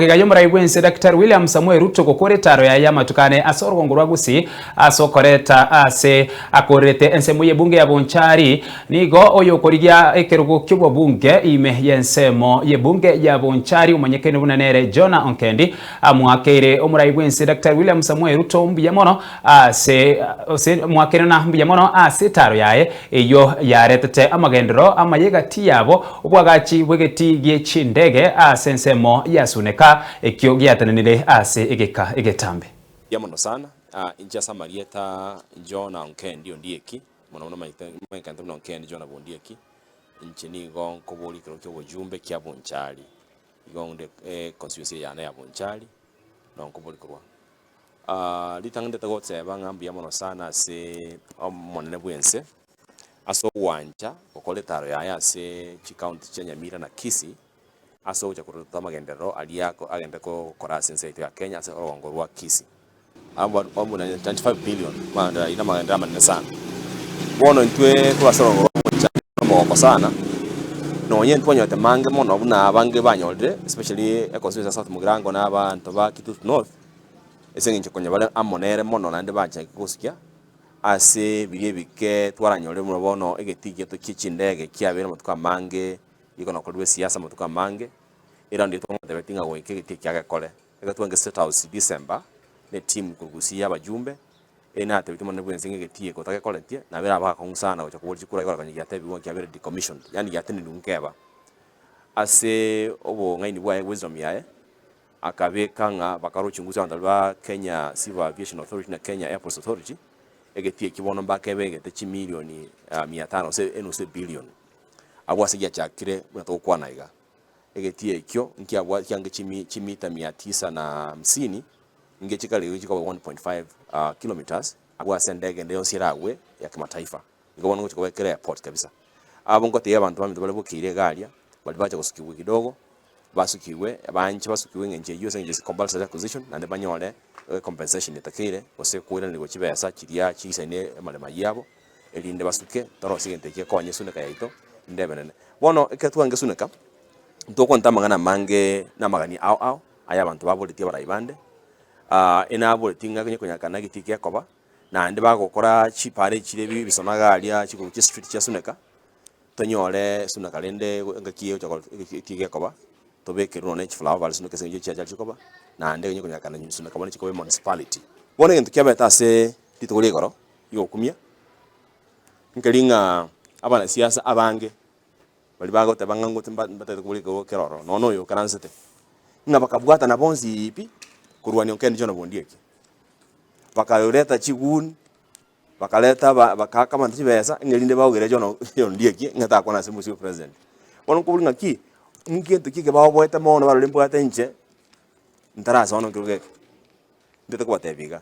Magega y'omorai bw'ense Daktari William Samoei Ruto gokora etaaro yaye y'amatuko ane ase orogongo rwa Gusii ase okoreta ase akorerete ensemo y'ebunge ya Bonchari, nigo oyokorigia ekerogo ki'obobunge ime y'ensemo y'ebunge ya Bonchari omonyekani buna nere Jonah Onkendi amoakeire omorai bw'ense Daktari William Samoei Ruto mbuya mono ase ase moakeire na mbuya mono ase etaaro yaye eyio yaretete amagenderero amaya egati yabo Obwagachi bw'egetii gie chindege ase ensemo ya Suneka, ekio giatenenire ase egeka egetambe. Mbuya mono sana, inche ase amarieta Jonah Onkendi Ondieki, mono mono manyete manyekante buna Onkendi Jonah bw'Ondieki, inche nigo nkoboria ekerogo kia obojumbe kia Bonchari, igo onde econstituency yane ya Bonchari, noo nkoboria korwa. Ritang'ani ndete goteba ng'a mbuya mono sana ase omonene bw'ense, Ase ogwancha gokora etaaro yaye ase chikaunti chia Nyamira na Kisii, ase ogocha koreta amagenderero aria agende gokora ase ense yaito ya Kenya ase orogongo rwa Kisii. Abwo na 95 billion amagenderero ayio namagenderero amanene sana. Bono intwe korwa ase orogongo rwa Bonchari nomogoko sana, nonye ntwanyorete mange mono buna abange banyorire especially econstituency ya South Mugirango na abanto ba Kitutu North, ase eng'encho konya bare amo nere mono naende bachaki gosikia. Ase biria ebike twaranyore buna bono egetii giaito gie chindege kiabeire amatuko amange, igo nokorwa esiasa amatuko amange, eraundi eye twamotebetie ng'a goika egetii ekia gekore. Ekero twange State House December, ne etimu korwa Gusii ya abajumbe, eye natebetie omonene bwense ng'a egetii eke otagekoretie, nabo erabe akong'u sana gocha koboria chikura ekero konya giatebiwa ng'a kiabeire decommissioned, yaani giatenenigwe nkeba. Ase obong'aini bwaye wisdom yaye, Akabeka ng'a bakare uchunguzi abanto baria ba Kenya Civil Aviation Authority na Kenya Airports Authority, egetii ekio bono mbakebegete chimilioni mia tano gose enusu ebilion. Abwo ase giachakire buna togokwana iga. Egetii ekio nkiabwa kiange chimi chimita mia tisa na hamsini, nge chikare chikoba 1.5 kilometres, abwo ase endege ende yonsi eragwe ya kimataifa. Igo bono ngochia koba ekero airport kabisa. Abwo ngotebia abanto baminto bare bokeire iga aria, baria bacha gosukigwa kidogo, basukigwe, abanche basukigwe eng'encho eyio ase eng'encho ase compulsory acquisition, naende banyore compensation etakeire, gose koiranerigwa chibesa chiria chiisaine amaremo ayio abo, erinde basuke, torosie egento ekio gekonye esuneka yaito, rinde ebe nene. Bono ekero twange esuneka, ntokwanete amang'ana amange na amagani ao ao, aya abanto baboretie abarai bande, enaboretie ng'a onye konyakana egetii gekoba. Naende bagokora chipara chire ebisona iga aria chiguru chia street chia Suneka, tonyore Suneka rende engaki egocha kor eki gekoba, tobekerwe nonye ne chiflower bare Suneka ase eng'encho chiachari chikoba, naende onye konyakana Suneka bono chikoba emunicipality. Bono egento kiabete ase rituko ria igoro riogokumia, nkeri ng'a abanasiasa abange baria bagoteba ng'a ngote mba mbatagete kobora ekerogo kere ororo, nonye na oyo okaransete, ng'a bakabwatana bonsi pi, korwania Okendi John Bondieki. Bakareta chiguni, bakareta aba bakaaka abanto chibesa, ng'a erinde baogere John Ondieki ng'a takwana ase omosio o president. Bono nkoboria ng'aki, ngento ki eke baoboete mono barore mbwate inche, ntarasoa nokerogo eke. Ntete kobatebia iga,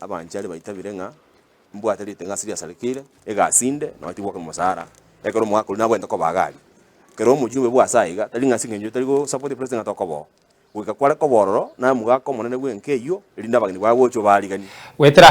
abanchari baitabire ng'a mbwate riteng'u ase riasarekeire, egasi inde, nonya tigwaka omosara, ekero omogaka oria nabwenerete koba iga aria. Ekero omojumbe bwa ase aiga, tari ng'a ase eng'encho tari go support president ng'a tokoba oo. Goika kware koba ororo, naye omogaka omonene bw'enka eyio, erinde abageni baye gocha obaariganie. Goetera.